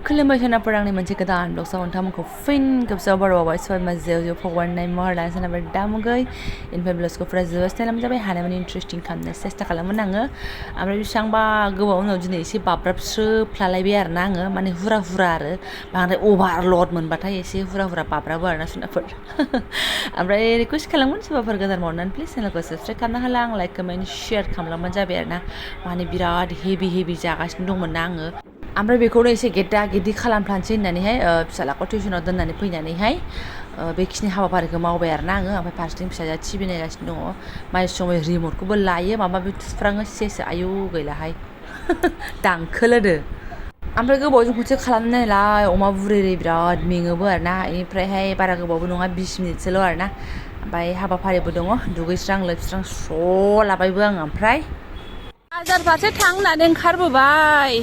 खुलुमबाय सोनाबफोर आंनि मोनसे गोदान ब्लगआव नोंथांमोनखौ फिन खेबसेयाव बरायबावबाय सबाय माजेयाव जेव फगवारनाय महर लानो सोनाबफोर दामुगै इनफाय ब्लगखौ फुरा जोबोद जाबाय हानायमानि इन्टारेस्टिं खालामनो सेस्था खालामोन आङो ओमफ्राय बेसेबांबा गोबाव उनाव दिनै एसे बाब्राबस्रोफ्लालायबाय आरोना आङो माने हुरा आरो बांद्राय अभारलड मोनबाथाय एसे हुरा बाब्राबो आरोना सोनाबफोर ओमफ्राय रिकुवेस्ट खालामगोन सोरबाफोर गोदान मावनानै प्लिज चेनेलखौ साबस्क्राइब खालामना होला आं लाइक कमेन्ट शेयार खालामलांबानो जाबाय आरोना माने बिराद हेभि जागासिनो दंमोन ना आङो ओमफ्राय बेखौनो एसे गेद्दा गेद्दि खालामफ्लानोसै होननानैहाय फिसालाखौ टिउसनाव दोननानै फैनानैहाय बेखिनि हाबाफारिखौ मावबाय आरोना आङो ओमफ्राय फारसेथिं फिसाजोआ टिभि नायगासिनो दङ माइ समय रिमटखौबो लायो माबा बे थुफ्राङो सेसो आयौ गैलाहाय दांखोलोदो ओमफ्राय गोबावजों खनसे खालामनो नायलाय अमा बुरै बिराद मेङोबो आरोना बेनिफ्रायहाय बारा गोबावबो नङा 20 मिनिटसोल' आरोना ओमफ्राय हाबाफारिबो दङ दुगैस्रां लोबस्रां स्र' लाबायबो आङो ओमफ्राय बाजार फारसे थां होननानै ओंखारबोबाय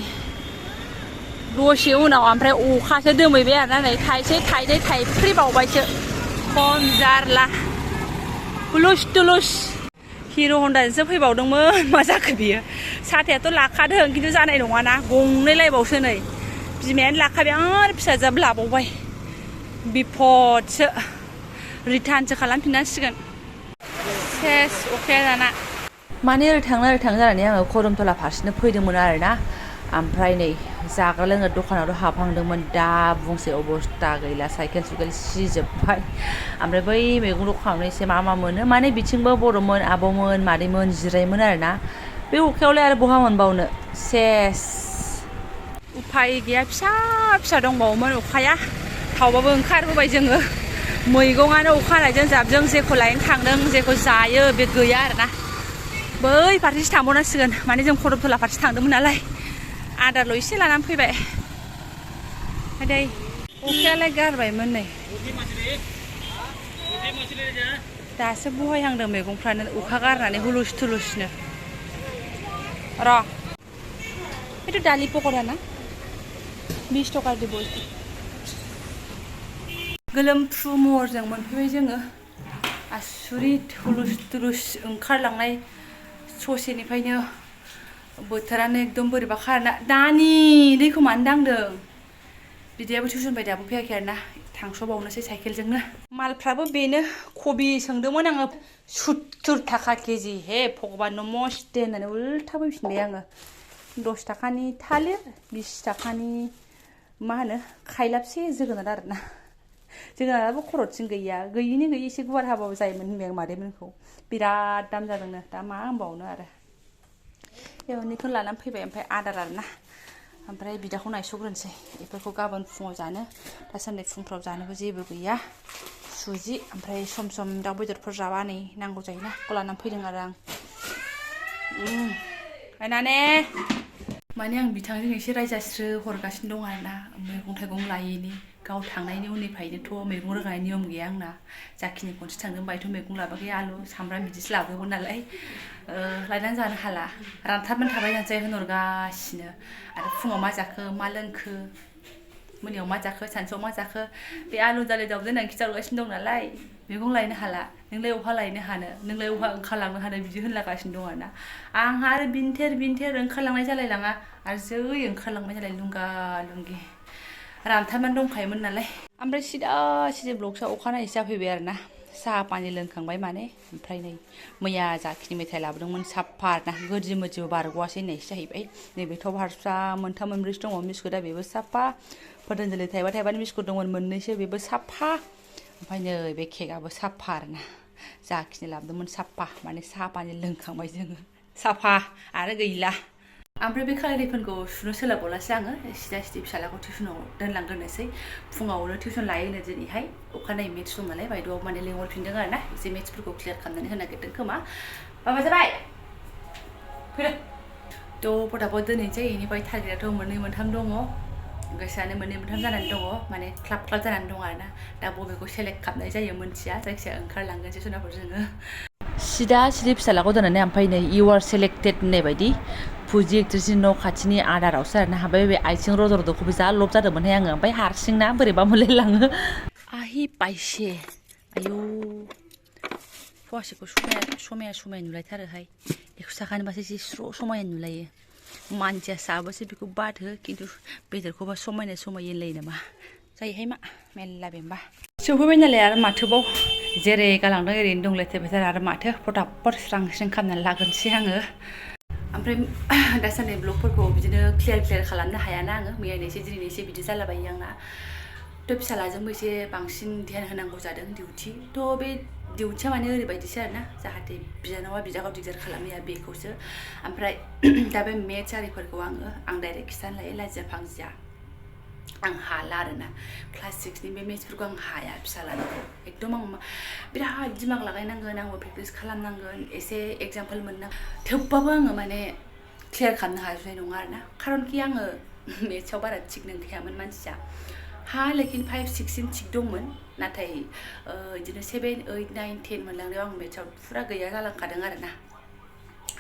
दसे उनाव ओमफ्राय अखासो दोमैबाय आरोना नै थाइसे थाइनै थाइफ्रिबावबायसो खम जारला हुलुस तुलुस हिर' हन्डाजोंसो फैबावदोंमोन मा जाखो बियो साथायाथ' लाखादों खिन्थु जानाय नङाना गंनै लायबावसो नै बिमायानो लाखाबाय आरो फिसाजोआबो लाबावबाय बिपदसो रिटार्नसो खालामफिननांसिगोन सेस अखाया दाना माने ओरै थांनो जानानै आङो खरमतला फारसेनो फैदोंमोन आरोना ओमफ्राय नै जाग्रा लोंग्रा दखानावथ' हाबहांदोंमोन दा बुंसै अबस्था गैला साइकेल सिजोब्बाय ओमफ्राय बै मैगं दखानावनो एसे मा मोनो माने बिथिंबो बर'मोन आब'मोन मादैमोन जिरायोमोन आरोना बे अखायावलाय आरो बहा मोनबावनो सेस उफाय गैया फिसा दंबावोमोन अखाया थावबाबो ओंखारबोबाय जोङो मैगङानो अखा हानायजों जाबजों जेखौ लायनो थांदों जेखौ जायो बे गैया आरोना बै फारसेसो थांबावनांसिगोन माने जों खरमतला फारसे थांदोंमोन नालाय आदारल' एसे लानानै फैबाय दै अखायालाय गारबायमोन नै दासो बहायहांदों मैगंफ्रानो अखा गारनानै हुलुस थुलुसनो र' बेथ' दालि पक'रा ना 20 टाका दे बयबो गोलोमफ्रु महरजों मोनफैबाय जोङो आसुरित हुलुस थुलुस ओंखारलांनाय ससेनिफ्रायनो बोथोरानो एकदम बोरैबा खारना दानि दैखौ मानो दांदों बिदायाबो टिउसननिफ्राय दाबो फैयाखै आरोना थांस'बावनोसै साइकेलजोंनो मालफ्राबो बेनो कबि सोंदोंमोन आङो 70 थाखा केजि हे भगबान नमस्ते होननानै उल्था फैफिनबाय आङो 10 थाखानि थालिर 20 थाखानि मा होनो खायलाबसे जोगोनार आरोना जोगोनाराबो खर'थिं गैयिनि गैयि एसे गुवार हाबाबो जायोमोन होनबाय आं मादैमोनखौ बिराद दाम जादोंनो दा मा होनबावनो आरो बेखौनो लानानै फैबाय ओमफ्राय आदार आरोना ओमफ्राय बिदाखौ नायस'ग्रोनोसै बेफोरखौ गाबोन फुङाव जानो दासान्दि फुंफ्राव जानोबो जेबो गैया सुजि ओमफ्राय सम दाउ बेदरफोर जाबा नै नांगौ जायोना बेखौ लानानै फैदों आरो आं नायनाने माने आं बिथांजों एसे रायजास्रो हरगासिनो दं आरोना मैगं थाइगं लायैनि गाव थांनायनि उननिफ्रायनोथ' मैगं रोगानाय नियम गैया आंना जाखिनि खनसे थांदों बायथ' मैगं लाबोयाखै आलु सामब्राम बिदिसो लाबोदोंमोन नालाय लायनानै जानो हाला रानथाबनानै थाबाय थानोसै होनहरगासिनो आरो फुङाव मा जाखो मा लोंखो मोनायाव मा जाखो सानसुआव मा जाखो बे आलु दालि दाउदै होननानै खिथाहरगासिनो दं नालाय मैगं लायनो हाला नोंलाय अहा लायनो हानो नोंलाय अहा ओंखारलांनो हानो बिदि होनलागासिनो दं आरोना आंहा आरो बिनथेर ओंखारलांनाय जालायलाङा आरो जै ओंखारलांबाय नालाय लुंगा लुंगि रानथाबनानै दंखायोमोन नालाय ओमफ्राय सिदा ब्लगसा अखानायै जाफैबाय आरोना साहा पानि लोंखांबाय माने ओमफ्राय नै मैया जाखिनि मेथाइ लाबोदोंमोन साफा ना गोदि मोदिबो बारग'वासै होननायसो जाहैबाय नैबे टप हार्सफ्रा मोनथाम मोनब्रैसो दङ बिस्कुटा बेबो साफा पतन्जलि थाइबानि बिस्कुट दंमोन मोननैसो बेबो साफा ओमफ्राय नै बे केकआबो साफा आरोना जाखिनि लाबोदोंमोन साफा माने साहा पानि लोंखांबाय जोङो साफा आरो गैला ओमफ्राय बे खालारिफोरखौ सुनो सोलाबावलासै आङो सिदा फिसालाखौ टिउसनाव दोनलांग्रोनोसै फुङावनो टिउसन लायोनो दिनैहाय अखानायै मेथ्स दं नालाय बायद'आव माने लेंहरफिनदों आरोना एसे मेथ्सफोरखौ क्लियार खालामनानै होनो नागिरदों खोमा माबा जाबाय फैदो थ' फटाफट दोनहैनोसै बेनिफ्राय टारगेटआथ' मोननै मोनथाम दङ गोसोआनो मोननै मोनथाम जानानै दङ माने क्लाब जानानै दङ आरोना दा बबेखौ सेलेक्ट खालामनाय जायो मोनथिया जायखिजाया ओंखारलांगोनसै सनाफोर जोङो सिदा फिसालाखौ दोननानै ओमफ्राय नै इउ आर सेलेक्टेड होननाय बायदि फुजि एक्ट्रेसनि न' खाथिनि आदारावसो आरोना हाबबाय बे आथिं रद'खौबो जा लब जादोंमोनहाय आङो ओमफ्राय हारसिंना बोरैबा मोनलायलाङो आहि पाइसे आयौ फवासेखौ समाया नुलायथारोहाय 100 थाखानिबासो एसे स्र' समायना नुलायो मानसिया साबोसो बेखौ बाथो खिन्थु बेदरखौबा समायो नामा जायोहाय मा मेल्ला बेमबा सौफैबाय नालाय आरो माथोबाव जेरै गालांदों ओरैनो दं लेथेर फेथेर आरो माथो फटाफट स्रां स्रिं खालामनानै लाग्रोनोसै आङो ओमफ्राय दासान्दि ब्लगफोरखौ बिदिनो क्लियार खालामनो हायाना आङो मैयानो एसे दिनैनो एसे बिदि जालाबायो आंना थ' फिसालाजोंबो एसे बांसिन ध्यान होनांगौ जादों डिउटि थ' बे डिउटिया माने ओरैबायदिसो आरोना जाहाथे बिनानावा बिदाखौ दिगदार खालामैया बेखौसो ओमफ्राय दा बे मेथ्स आरिफोरखौ आं डाइरेक्ट खिथानो लायो लाजिया फांजिया आं हाला आरोना क्लास 6नि बे मेथ्सफोरखौ आं हाया फिसालानिखौ एकदम आं बिराद दिमाग लागायनांगोन आंबो प्रेक्टिस खालामनांगोन एसे एगजामपोल मोननांगोन थेवबाबो आङो माने क्लियार खालामनो हाजोबनाय नङा आरोना खारनखि आङो मेथ्सआव बारा थिग नंखायामोन मानसिया लेकिन 5, 6सिम थिग दंमोन नाथाय बिदिनो 7, 8, 9, 10 मोनलांनायाव आं मेथ्सआव फुरा गैया जालांखादों आरोना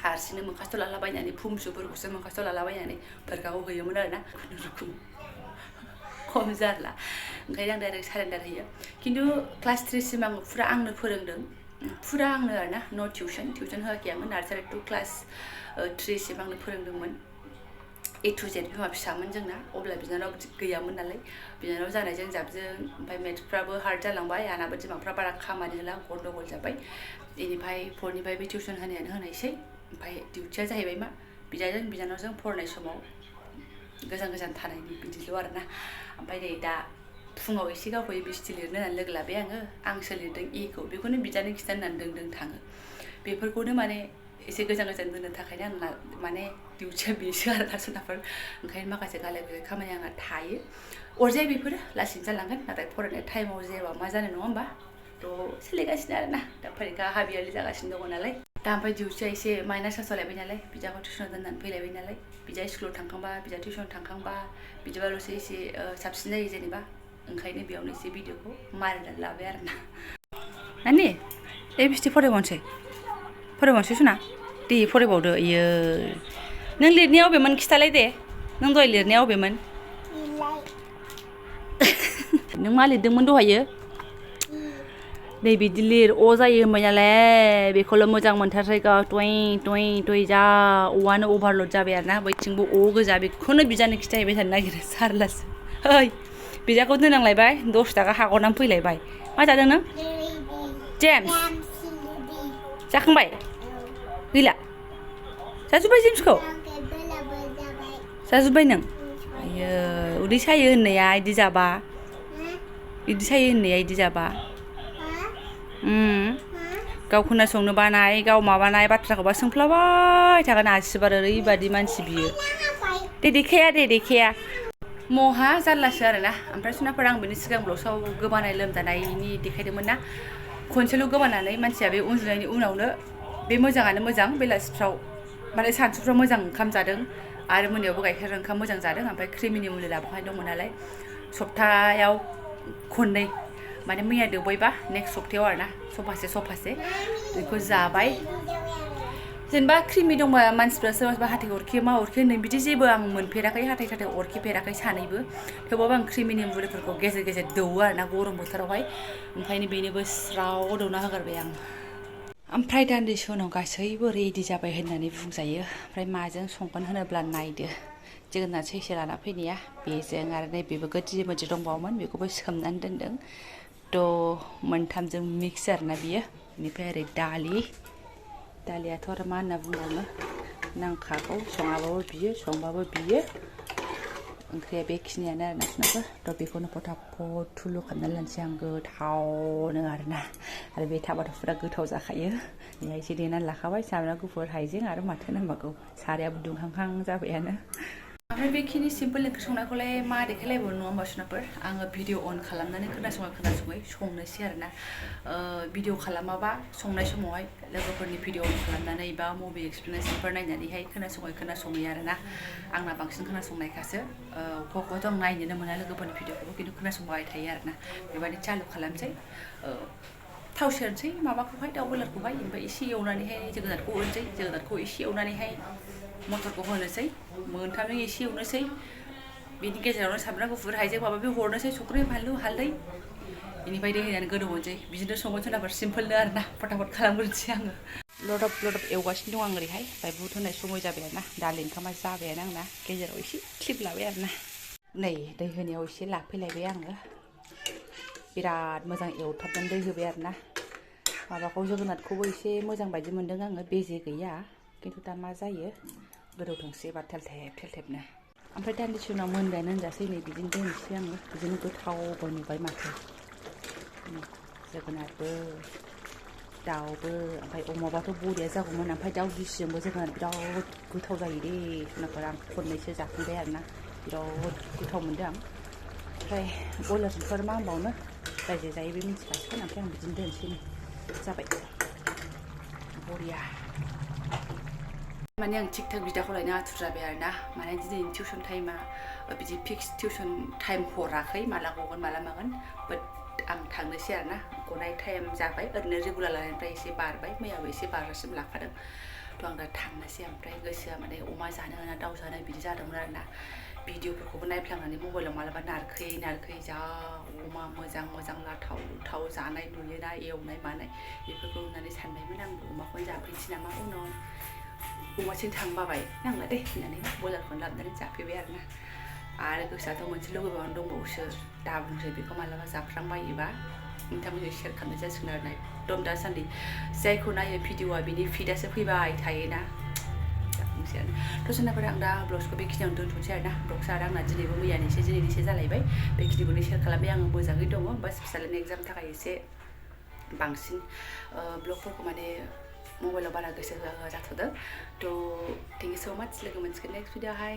हारसिंनो मोखासथ' लालाबायनानै फुमसुफोरखौसो मोखासथ' लालाबायनानै फोरखाखौ होयोमोन आरोना खुनुरुखुम खम जारला ओंखायनो आं डाइरेक्ट सारेन्डार होयो खिन्थु क्लास 3सिम आङो फुरा आंनो फोरोंदों फुरा आंनो आरोना न' टिउसन होआखैमोन नार्सारि टु क्लास 3सिम आंनो फोरोंदोंमोन A to Z बिमा फिसामोन जोंना अब्ला बिनानाव गैयामोन नालाय बिनानाव जानायजों जाबजों ओमफ्राय मेथ्सफ्राबो हार्ड जालांबाय आंनाबो दिमागफ्रा बारा खामानि होला गन्डगल जाबाय बेनिफ्राय 4निफ्राय बे टिउसन होनायसै ओमफ्राय डिउटिया जाहैबाय मा बिनानावजों फरायनाय समाव गोजान थानायनि बिदिल' आरोना ओमफ्राय नै दा फुङाव एसे गावखौ ABCD लिरनो होननानै लोगो लाबाय आंसो लिरदों Eखौ बेखौनो बिदानो खिथानो होननानै दों थाङो बेफोरखौनो माने एसे गोजान दोननो थाखायनो आंना माने डिउटिया बेसो आरोना जुनारफोर ओंखायनो माखासे गाले गुजाय खामानि आंना थायो अरजाया बेफोरो लासैनो जालांगोन नाथाय फरायनाय टाइमाव जेबा मा जानो नङा होमबा थ' सोलिगासिनो आरोना दा फरिखा हाबियालि जागासिनो दङ नालाय दा ओमफ्राय डिउटिया एसे माइनास जालायबाय नालाय बिदाखौ टिउसनाव दोननानै फैलायबाय नालाय बिदा स्कुलाव थांखांबा बिदा टिउसनाव थांखांबा बिदिबाल'सो एसे साबसिन जायो जेनेबा ओंखायनो बेयावनो एसे भिडिअखौ मारिनानै लाबाय आरोना नानि ABCD फरायबावनोसै सुना दे फरायबावदो इयो नों लिरनाया अबेमोन खिथालाय दे नों दहाय लिरनाया अबेमोन नों मा लिरदोंमोन दहायो नै बिदि लिर अ जायो होनबाय नालाय बेखौल' मोजां मोनथारसै गाव टुइ जा अआनो अभारलड जाबाय आरोना बैथिंबो अ गोजा बेखौनो बिजानो खिथाहैबाय थानो नागिरो सारलासो ओइ बिजाखौ दोननांलायबाय 10 थाखा हागरनानै फैलायबाय मा जादों नों जेम्स जाखांबाय गैला जाजोब्बाय जेम्सखौ जाजोब्बाय नों आयो उदै सायो होननाया इदि जाबा गाव खोनासंनो बानाय गाव माबानाय बाथ्राखौबा सोंफ्लाबाय थागोन आसिबार ओरैबादि मानसि बियो दे देखाया महा जारलासो आरोना ओमफ्राय सुनाफोर आं बेनि सिगां ब्लगआव गोबानाय लोमजानायनि देखायदोंमोन ना खनसेल' गोबानानै मानसिया बे उन्दुनायनि उनावनो बे मोजाङानो मोजां बेलासिफ्राव माने सानसुफ्राव मोजां ओंखाम जादों आरो मोनायावबो गाइखेर ओंखाम मोजां जादों ओमफ्राय क्रिमिनि मुलि लाबोखानाय दंमोन नालाय सप्तायाव खननै माने मैया दौबायबा नेक्स्ट सप्तायाव आरोना सफासे बेखौ जाबाय जेनेबा क्रिमि दंबा मानसिफ्रा सोरबा हाथाइ अरखे मा अरखे होनो बिदि जेबो आं मोनफेराखै हाथाइ अरखेफेराखै सानैबो थेवबाबो आं क्रिमिनि मुलिफोरखौ गेजेर दौवो आरोना गरम बोथोरावहाय ओंखायनो बेनोबो स्राव दौना होगारबाय आं ओमफ्राय दान्दिसे उनाव गासैबो रेडि जाबाय होननानै बुंजायो ओमफ्राय माजों संगोन होनोब्ला नायदो जोगोनार सैसे लाना फैनाया बेजों आरो नैबेबो गोदि मोनसे दंबावोमोन बेखौबो सोमनानै दोनदों थ' मोनथामजों मिक्स आरोना बियो बेनिफ्राय ओरै दालियाथ' आरो मा होनना बुंबावनो नांखागौ सङाबाबो बियो संबाबो बियो ओंख्रिया बेखिनियानो आरोना सुनाफोर थ' बेखौनो फटाफट थुलु खालामनानै लानोसै आं गोथावनो आरोना आरो बे थाबाथ' फुरा गोथाव जाखायो बेहाय एसे देनानै लाखाबाय सामब्राम गुफुर हाइजें आरो माथो नांबावगौ सारायाबो दुंहांहां जाबायानो ओमफ्राय बेखिनि सिम्पोल ओंख्रि संनायखौलाय मा देखायलायबावनो नङा होमबा सुनाफोर आङो भिडिअ अन खालामनानै खोनासङै संनोसै आरोना भिडिअ खालामाबा संनाय समावहाय लोगोफोरनि भिडिअ अन खालामनानै बा मुभि एक्सप्लेनेसनफोर नायनानैहाय खोनासङै आरोना आंना बांसिन खोनासंनायखासो अबेखौथ' आं नायनोनो मोना लोगोफोरनि भिडिअखौबो खिन्थु खोनासंबाय थायो आरोना बेबायदि चालु खालामसै थाव सेरनोसै माबाखौहाय दाउ बयलारखौहाय ओमफ्राय एसे एवनानैहाय जोगोनारखौ एसे एवनानैहाय मटरखौ होनोसै मोनथामजों एसे एवनोसै बेनि गेजेरावनो सामब्राम गुफुर हाइजें माबा हरनोसै संख्रि बानलु हालदै बेनिफ्राय दै होनानै गोदौहोनोसै बिदिनो संगोन सोरनाफोर सिम्पोलनो आरोना फटाफट खालामग्रोनोसै आङो लदब एवगासिनो दं आं ओरैहाय ओमफ्राय बुट होनाय समय जाबाय आरोना दालि ओंखामा जाबायानो आंना गेजेराव एसे क्लिप लाबाय आरोना नै दै होनायाव एसे लाफैलायबाय आङो बिराद मोजां एवथाबनानै दै होबाय आरोना माबाखौ जोगोनारखौबो एसे मोजां बायदि मोनदों आङो बेजे गैया खिन्थु दा मा जायो गोदौथोंसै एबार थेलथेबनो ओमफ्राय दान्दिसे उनाव मोनबायानो होनजासै नै बिदिनो दोनसै आङो बिदिनो गोथावबो नुबाय माथो जोगोनारबो दाउबो ओमफ्राय अमाबाथ' बरिया जागौमोन ओमफ्राय दाउ गिसिजोंबो जोगोनार बिराद गोथाव जायो दे सनाफोर आं खननैसो जाखांबाय आरोना बिराद गोथाव मोनदों आं ओमफ्राय बयलारजोंफोर मा होनबावनो जाय जायो बे मिथिखासिगोन ओमफ्राय आं बिदिनो दोनसै जाबाय बरिया माने आं थिक थाक बिदाखौ लायनो आथुर जाबाय आरोना माने दिनैनि टिउसन टाइमा बिदि फिक्स टिउसन टाइम हराखै माला गगोन माला मागोन बाट आं थांनोसै आरोना गनाय टाइम जाबाय ओरैनो रेगुलार लानायनिफ्राय एसे बारबाय मैयाबो एसे बारजासिम लाखादों थ' आं दा थांनोसै ओमफ्राय गोसोआ माने अमा जानो ना दाउ जानो बिदि जादोंमोन आरोना भिडिअफोरखौबो नायफ्लांनानै मबाइलाव मालाबा नारखै जा अमा मोजां लाथाव लुथाव जानाय नुयोना एवनाय मानाय बेफोरखौ नुनानै सानबायमोन आंबो अमाखौनो जाफैनोसै नामा उनाव अमासिम थांबाबाय नांला दे होननानै बयलारखौनो लाबोनानै जाफैबाय आरो गोसोआथ' मोनसे लुगैबावनो दंबावोसो दा बुंसै बेखौ मालाबा जाफ्रांबायोबा नोंथांमोनजों शेयार खालामनाय जासिगोन आरोना एकदम दासान्दि जायखौ नायो भिडिअआ बिनि फिडआसो फैबाय थायोना बुंसै आरो थ' सोनाफोर आं दा ब्लग्सखौ बेखिनियावनो दोनथ'नोसै आरोना ब्लग्सआ आंना दिनैबो दिनैनिसे जालायबाय बेखिनिखौनो शेयार खालामबाय आङो मोजाङै दङ बास फिसालानि एग्जामनि थाखाय एसे बांसिन ब्लगफोरखौ माने मबाइलाव बारा गोसो होआ जाथ'दों थ' थेंक इउ स' माच लोगो मोनसिगोन नेक्स्ट भिडिअ'आवहाय